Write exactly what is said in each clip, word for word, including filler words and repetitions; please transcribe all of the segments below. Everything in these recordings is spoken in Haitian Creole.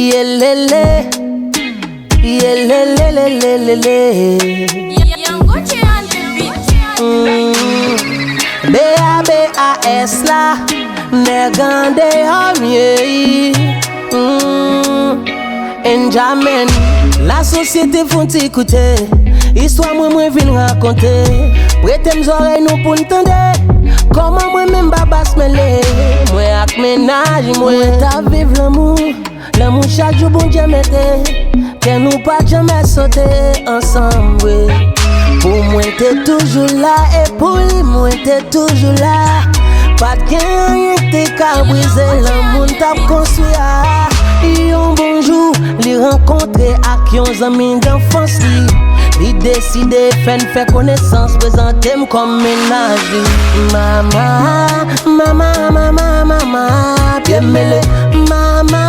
Yelele, yelelelelelele. Young Gucci on the beat. Mm. B A B A S la, nèg andeyò m ye. Mm. Enjamin, lasosyete fon ti koute. Istwa mwen, mwen vin rakonte. Prete m zòrèy nou pou n tande. Kòman mwen menm Babas mele. Mwen ak mennaj mwen, mwen t ap viv lanmou. Lanmou chak jou Bondye mete, kè nou pa t janmè sote ansanm vre. Pou mwen te toujou la, e pou li mwen te toujou la. Pa t gen anyen k te ka brize lanmou n t ap konstwi a. Yon bon jou, li rankontre ak yon zanmi danfans li. Li deside fè n fè konesans, prezante m kòm mennaj li. Mama, mama, mama, mama, pye m mele. Mama,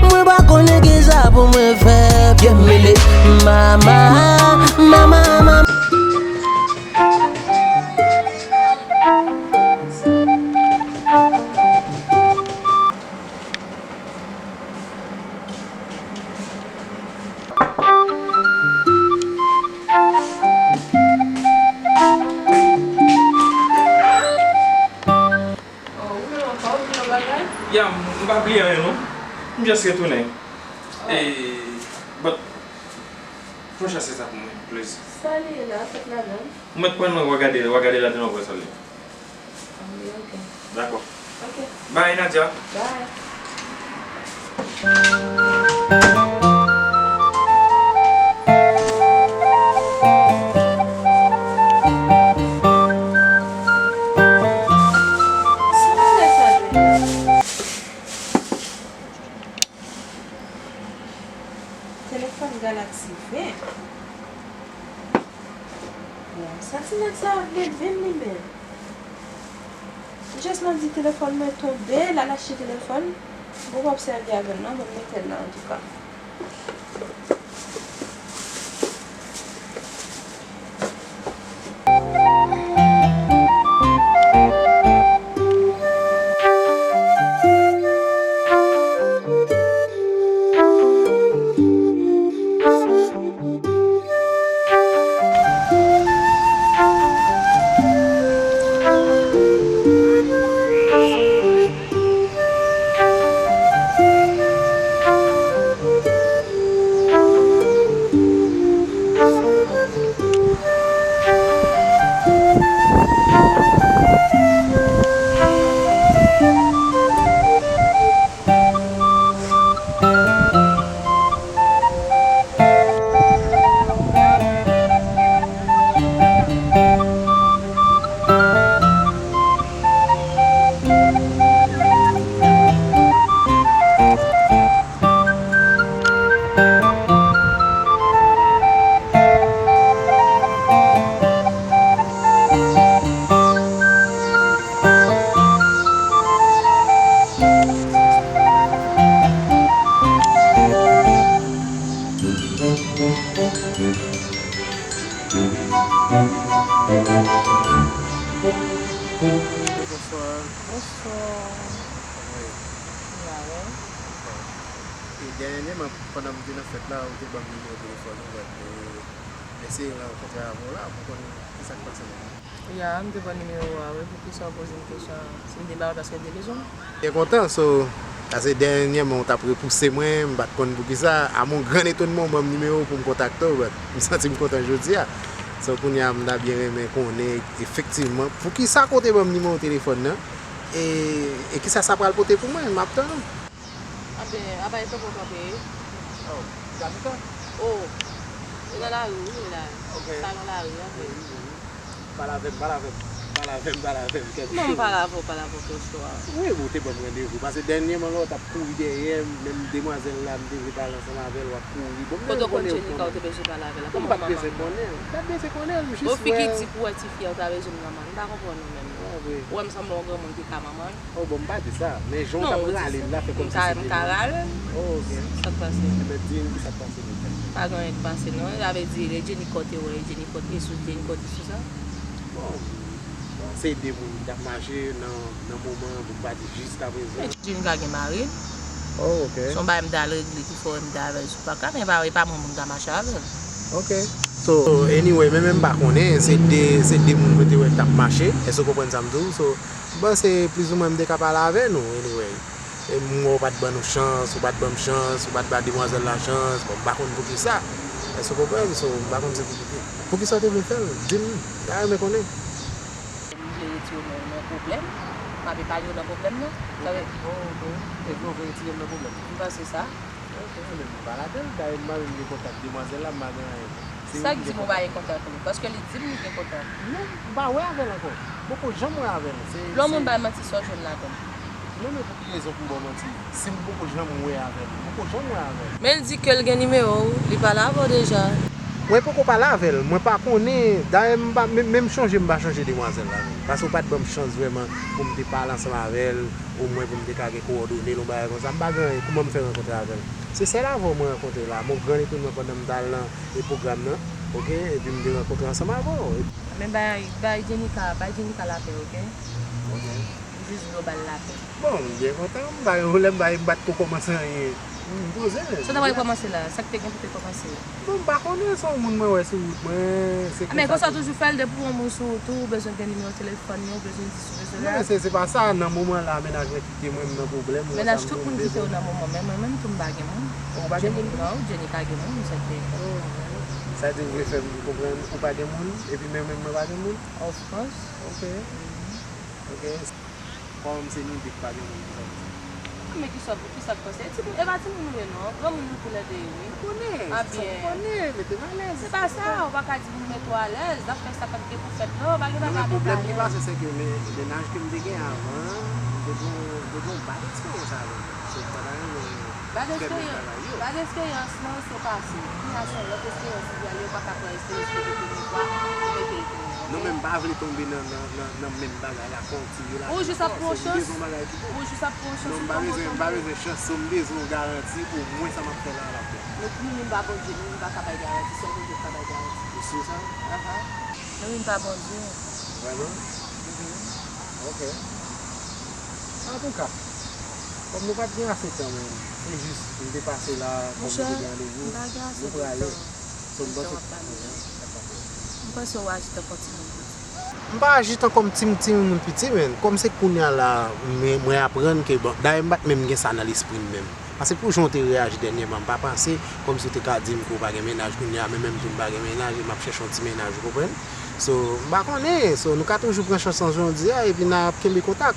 mwen pa konnen kisa pou mwen fè, pye m mele. Mama, mama, mama. Oh, ou menm ankò, ou bliye yon bagay? Ya, m, m pa bliye anyen non. M just retounen. Oh. E, but, fè yon chase sa pou mwen, please. Sa li ye la, sot ladan l? M mèt pran nan w a gade, w a gade ladan w a wè sa l ye. Ah, wi, ok. Dakò. Ok. Bye, Nadia. Bye. Sa bagay sa ye? Telefòn Galaxy ven. Bon, sa ti nèg sa ap leve m li menm. Just nan di telefòn mwen tonbe, l al achte telefòn. M poko ap sèvi avè l non, ban m mete l la antouka. Bonswa. Bonswa. Kòman w ye? Mwen la, wi. E, dènyèman, pandan m te nan fèt la, ou te ban m nimewo telefòn ou, but, e, m eseye rankontre avè w la pou konn kisa k pase menm. Ya, m te pran nimewo a, wi. Poukisa w poze m kesyon an? Si m te ba w l, paske m te bezwen w. Byen kontan, so, paske dènyèman, ou t ap repouse mwen, m pa t konn poukisa. A mon gran etonman, ou ban m nimewo w pou m kontakte w, but m santi m kontan jodi a. So, kounye a, m ta byen renmen konnen, efektivman, poukisa ke w te ban m nimewo telefòn nan, e, e kisa sa pral pote pou mwen, m ap tann ou. Anben, apa e tankou w kanpe? Oh, gabitan? Oh, e nan lari wi, wi, la. Ok. Salon lari, anben. Wi, wi, wi. Pale avè m, pale avè m. Pale avè m, pale avè m, kèt cho. Non, m pale avè w, pale avè w, kèt cho a. Wi, ou te ban m randevou. Paske dènyèman, lè w t ap kouri dèyè m, menm demwazèl la, m te vle pale ansanm avè l, w ap kouri. Bon, m te vle konnen ou konnen. Kote w konn Jenika, ou te bezwen pale avè l? Bon, m pa t bezwen konnen l. M pa t bezwen konnen l, m jis wè. Bon, fi ki di pou wè tifi a, ou ta bezwen l nan men. M pa konprann ou menm. Ah, wi. Ou wè m sanble yon granmoun ki ka manman l. Oh, bon, m pa di sa, men jan w t ap rale l la fè kòmsi se te mwen. Non, ou di sa. M ka, m ka rale l. Oh, ok. Sa k pase? Enben, di m ki sa k pase menm. Pa gen anyen k pase, non. Sa vle di, lè Jenikò te wè, Jenikò te sou, Jenikò te sou sa? Bon, se de moun ki t ap mache nan, nan moman an, pou m pa di jiskaprezan. Men Jenika gen mari l. Oh, ok. Se yon bagay m t al regle ki fè m te avè l sou paka, men e pa, e pa mwen moun ka mache avè l. Ok. So, anyway, men menm m pa konnen, se de, se de moun mwen te wè k t ap mache, èske w konprann sa m di w? So, m panse plizoumwen m te ka pale avè nou, anyway. E m wè w pa t ban nou chans, ou pa t ban m chans, ou pa t ba demwazèl la chans, bon, m pa konn poukisa. Èske w konprann? So, m pa konn se pou, pou, poukisa w te vle fè l? Di m, m ta renmen konnen. M vle retire w nan, nan pwoblèm. M ap epanye w nan pwoblèm nan. Sa vle... Oh, ok. Epi w vle retire m nan pwoblèm? M panse sa. Ok, men mwen pa ladan l. Dayè, m pa menm gen kontak demwazèl la, m pa gen anyen. Se... Sa k di m ou pa gen kontak li? Paske li di m li gen kontak. Non, m pa wè avè l ankò. M poko janm wè avè l. Se... Lè yon moun bay manti, sa w jwenn ladan l? Non, men pou ki rezon pou m ba w manti? Si m poko janm wè avè l, m poko janm wè avè l. Men l di ke l gen nimewo w, li pale avè w deja. Mwen poko pale avè l, mwen pa konnen. Dayè, m pa, menm, menm chonje, m pa chonje demwazèl la, menm. Paske w pa t ban m chans vrèman pou m te pale ansanm avè l, omwen pou m te ka gen kowòdone l, yon bagay konsa. M pa gen anyen, kouman m fè rankontre avè l? Se sèl avè w mwen rankontre la. Mwen gran epi mwen pandan m t al nan, e, pwogram nan, ok, epi m te rankontre ansanm avè w. Men bay, bay Jenika, bay Jenika lapè, ok? Ok. M jis vle w ba l lapè. Bon, m byen kontan, m pa gen pwoblèm, m pa, m pa t ko kòmanse anyen. M poze l. Sa w ta pral kòmanse la? Sa k te gen pou te kòmanse? Bon, m pa konnen, se yon moun mwen wè sou wout mwen, se konsa. Men konsa w toujou fè l, depi w wè yon moun sou wout ou, ou bezwen gen nimewo telefòn li, ou bezwen di si w bezwen la. Non, men se, se pa sa, nan moman la, mennaj mwen kite mwen, m nan pwoblèm, ou wè sa m di w, m bezwen. Mennaj tout moun kite w nan moman, men mwen menm tou m pa gen moun. Ou pa gen moun tou? Non, Jenika gen moun, m sèten. Oh, sa di w vle fè m konprann ou pa gen moun, epi mwen menm mwen pa gen moun? Of course. Ok. Ok. Kòm se nou de k pa gen moun pou sa. Men kisa, kisa k pase? E timoun, e pa timoun nou ye non. Granmoun nou toulède ye wi. Konnen, ah, sa byen. Konnen, mete m alèz. Se pa sa, ou pa ka di moun mete w alèz. N ap fè sa k ap gen pou fèt la, ou pa gen bagay a mete alèz. Non, men pwoblèm ki pase, se ke men, mennaj ke m te gen avan an, m te gen, m te gen yon bad eksperyans avè l. So, m pa ta renmen fè menm bagay yo. Bad eksperyans, bad eksperyans lan, se pase. Kounye a se yon lòt eksperyans ki prale, ou pa ka pran eksperyans pou de premye fwa, ou mete l tou. Non, men m pa vle tonbe nan, nan, nan, nan menm bagay la, kontinye la. Ou jis ap pran yon chans. Ou jis ap pran yon chans. Non, m pa bezwen, m pa bezwen chans, so m bezwen yon garanti, omwen sa m ap fè la, l ap bon. Nou, nou menm pa Bondye, nou menm pa ka bay garanti, sèl Bondye k ka bay garanti. Ou si sa? Ahan. Nou menm pa Bondye. Vrèman? Mhm. Ok. Antouka, kòm nou pa t gen ase tan, men se jis nou te pase la, kòm nou te gen randevou, nou prale. So, m panse, m panse w aji tankou yon timoun piti. M pa aji tankou m ti, timoun piti, men kòm se kounye a la, mwen, mwen aprann ke, bon, dayè m pa t menm gen sa nan lespri m menm. Paske pou jan w te reyaji dènyèman, m pa panse kòmsi w te ka di m ke w pa gen mennaj kounye a, men menm tou m pa gen mennaj, e m ap chèche yon ti mennaj, ou konprann? So, m pa konnen, so, nou ka toujou pran chans lan jan w di a, epi n ap kenbe kontak.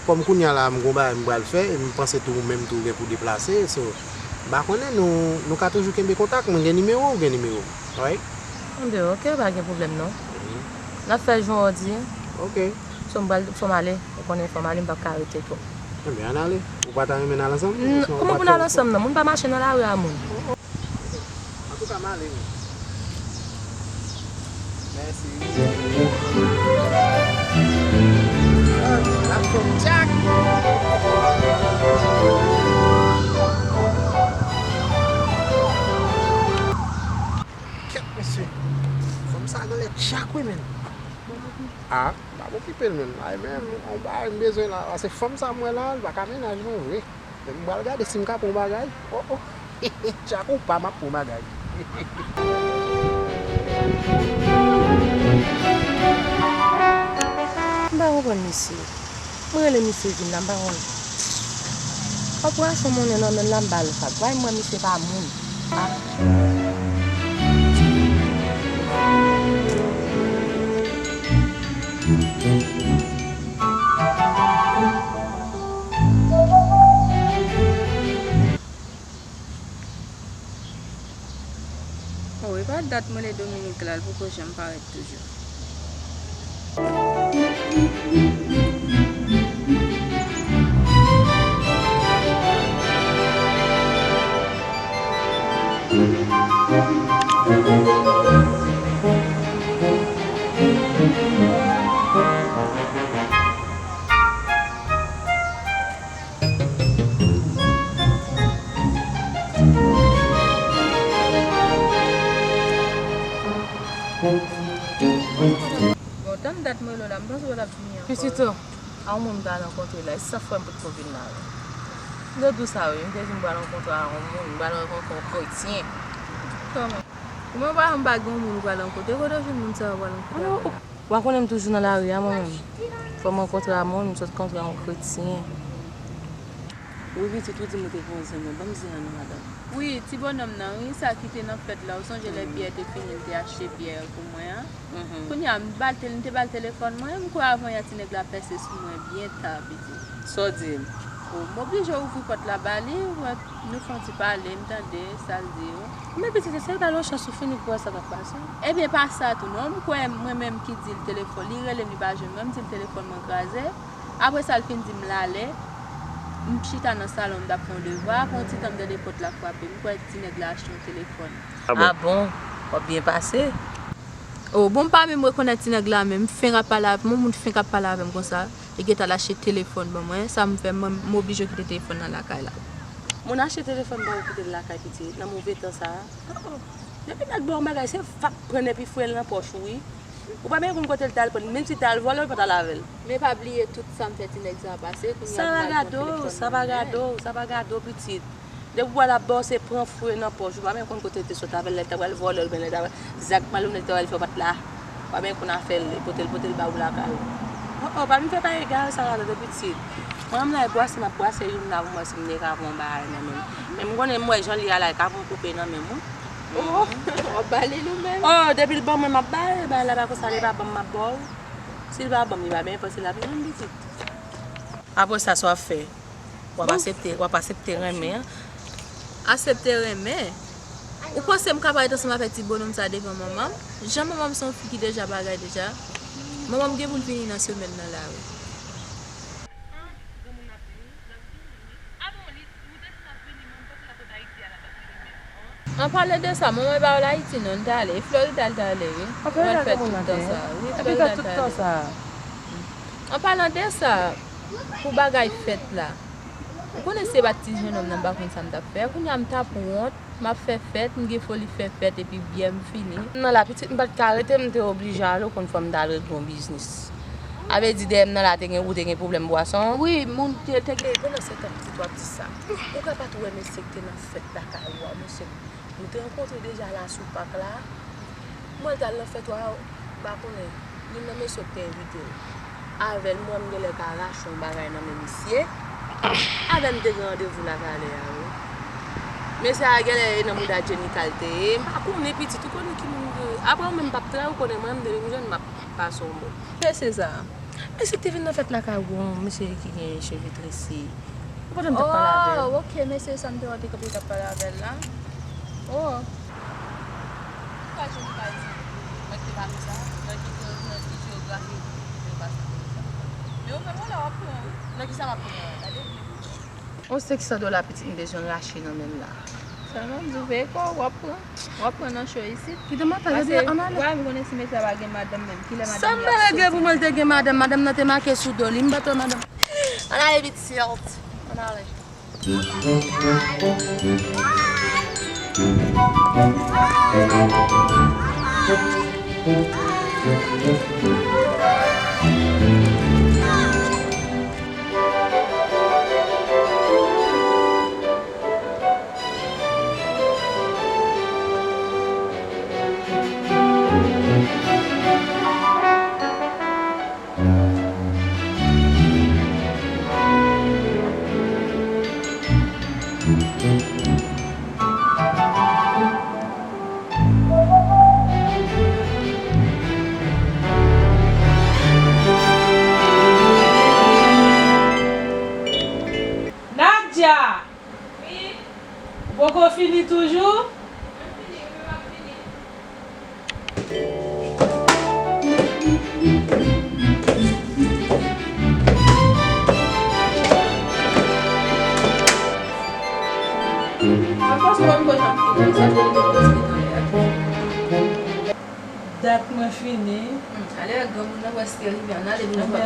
Kòm kounye a la, m gon bagay m pral fè, e m panse tou ou menm tou ou gen pou deplase, so, m pa konnen, nou, nou ka toujou kenbe kontak, mwen gen nimewo w, ou gen nimewo m, alright? Enben, ok, pa gen pwoblèm non. Mhm. N ap fè jan w di. Ok. So, m pral, fò m ale, ou konnen fò m ale, m p ap ka rete twòp. Enben, ann ale. Ou pa ta renmen n al ansanm? N-, kòman pou n al ansanm nan? Moun pa mache nan lari a moun. Antouka, m ale, wi. Mèsi. Ah, n ap fè yon tchak. Kèt, mesye. Fanm sa genlè tchak, wi, menn. Ah, m ap okipe l, menn. Ay, menn, yon bagay m bezwen la. Paske fanm sa m wè la, li pa ka mennaj mwen vre. Men m pral gade si m ka pran yon bagay. Oh, oh. Tchak ou pa, m ap pran yon bagay. M pa konprann misye. Mwen rele misye vin la, m pa konn. Kòpòrasyon monnen nan men l la, m ba l fag. Bay mwen, misye pa moun. Ah. Oh, e pa dat mwen le Dominik la, l poko janm parèt toujou. Bon, tann dat mwen rele w la, m panse w t ap vini ankò. Pisito, a yon moun m ta rankontre la, e sa frè m potko vin la wi. M te di w sa wi, m te di m pral rankontre a yon moun, m pral rankontre yon kretyen. Kòman? Ou menm pa janm pa gen yon moun ou pral rankontre, kote w jwenn moun sa yo pral rankontre avè w la? W a konnen m toujou nan lari a mwen menm. Fò m rankontre a moun, m sot rankontre a yon kretyen. Wi pitit, ou di m ou te gen yon zanmi, ban m zen an non madanm. Wi, ti bonòm nan wi, sa ki te nan fèt la, ou sonje lè byè te fini, m te achte byè pou mwen an? Kounye a, m ba l te, m te ba l telefòn mwen, m kwè avan yè ti nèg la pèse sou mwen byen ta, pitit. Sa w di m? O, m oblije ouvri pòt la ba li, wè, nou fè yon ti pale, m tande sa l di yo. Men pitit, se ba l yon chans ou fini pou wè sa k ap pase. Ebyen, pa sa tou non, m kwè mwen menm ki di l telefòn, li rele m, li pa jwenn mwen, m di l telefòn mwen kraze. Apre sa, l fin di m l ale, m chita nan salon, m t ap fè yon devwa, apre yon ti tan m tande pòt la frape, m kwè ti nèg la achte yon telefòn. Ah bon? W ap byen pase. O, bon, m pa menm rekonèt ti nèg la menm. M fenk ap pale avè m, yon moun fenk ap pale avè m konsa. Li gentan al achte telefòn ban mwen. Sa m fè, mwen, m oblije kite telefòn nan lakay la. Moun achte telefòn ba ou kite l lakay pitit, nan move tan sa a? O, o. Depi nèg ba w yon bagay, se fap pran epi foure l nan pòch ou, wi. Ou pa menm konn kote l t al pran l, menm si t al vòlè, ou pa t al avè l. Men pa bliye tout sa m fè ti nèg sa a pase, kounye a m pa gen telefòn nan men. Sa pa gade w, sa pa gade w, sa pa gade w, pitit. Depi w al ap ba w, se pran foure nan pòch. Ou pa menm konn kote l te sot avè l, lè l ta pral vòlè l, oubyen lè l ta pral, zak malonèt li ta pral fè, w pa t la. Ou pa menm konn afè l, li pote l, pote l ba ou lakay ou. O, o, pa vin fè bagay egare sa la, tande pitit. Mwen, m la, e bwase m ap bwase youn la pou m wè si m te ka pran yon bagay nan men l. Men m konnen m wè jan l ye a la, e ka pran koupe nan men m, wi. O, w ap ba li l ou menm? O, depi l ban mwen, m ap ba li, bagay la pa konsa, li pa ban m, m ap ba w. Si l pa ban m, li pa byen, paske l ap jwenn pitit. Apre sa, sa w ap fè? W ap aksepte, w ap aksepte renmen an. Aksepte renmen? Ou panse m ka parèt ansanm avèk ti bonòm sa devan manman m? Jan manman m se yon fi ki deja bagay deja. Manman m gen pou l vini nan semèn nan la, wi. An palan de sa, manman e pa al Ayiti non, li t ale. E Florida li t ale, wi. An Florida l fè tout tan sa. Wi, Florida l t ale. An palan de sa, pou bagay fèt la, ou konnen si se pa t ti jennonm nan, m pa konn sa m t ap fè. Kounye a m t ap wont, m ap fè fèt, m gen foli fè fèt, epi byè m fini. Nan la pitit m pa t ka rete, m te oblije ale, ou konn fò m t al regle yon biznis. A vle di dèyè m nan la te gen, ou te gen pwoblèm bwason? Wi, moun te, te gen, pandan se tan pitit w ap di sa. Ou ka pa t wè mesye ki te nan fèt lakay ou a, mesye. Nou te rankontre deja la sou pak la. M wè l t al nan fèt ou a, m pa konnen. Youn nan mesye yo ki te envite l. Avè l, m wè m genlè ka rache yon bagay nan men misye. Avè l m te gen randevou la talè a, wi. Mesye a genlè e nan mouda Jenny Carl te ye. M pa konnen pitit, ou konnen ki moun m ye. Apre ou menm m p ap tray, ou konnen mwen, depi m jwenn m ap pase yon bò. Mesye sa. Mesye ki te vin nan fèt lakay ou an, mesye ki gen cheve trese. Ou pandan m t ap pale avè l. Oh, ok, mesye sa m te wè te kanpe t ap pale avè l la. Oh. Kwa Jenny Carl di, mwen ki pa konsa, nan ki, nan ki jeyografi ou pase konsa. Men ou menm ou la w ap pran, wi. Nan ki sa m ap pran an? Gade byen. On senk san dola pitit m bezwen rache nan men m la. Sèlman m di w veye kò w, w ap pran. W ap pran nan cho isit. Kite m ap gade, ann ale. Pase, w pa menm konnen si mesye a pa gen madanm menm. Kilè madanm li ap soti? Sa m ta regle pou mwen, l te gen madanm? Madanm nan te make sou do li, m pa t wè madanm. Ann ale pitit, ann ale. Nadia! Wi? Ou poko fini toujou? Mwen fini, wi, m ap fini. Dat mwen fini. Hmm, ale wè granmoun nan prèske rive, ann ale vin anba.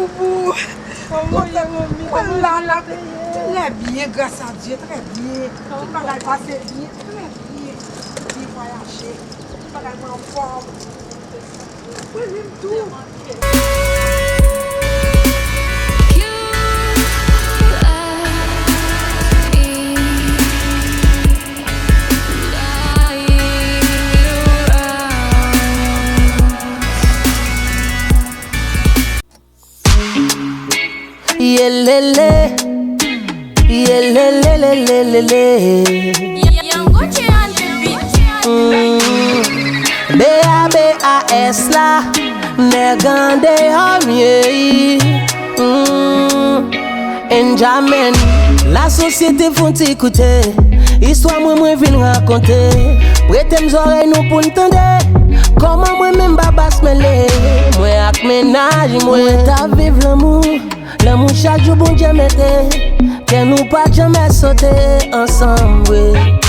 Mwen la, la, trè byen, gras a Dye, trè byen. Tout bagay pase byen, trè byen. Byen vwayaje. Tout bagay mwen anfòm. Wi, wi, m tou. Yelele, yelelelelelele. Young Gucci on the beat. Mm. B A B A S la, nèg andeyò m ye. Mm. Enjamin, lasosyete fon ti koute. Istwa mwen, mwen vin rakonte. Prete m zòrèy nou pou n tande. Kòman mwen menm Babas mele. Mwen ak mennaj mwen, mwen t ap viv lanmou. Lanmou chak jou Bondye mete. Kè nou pa t janmè sote ansanm vre.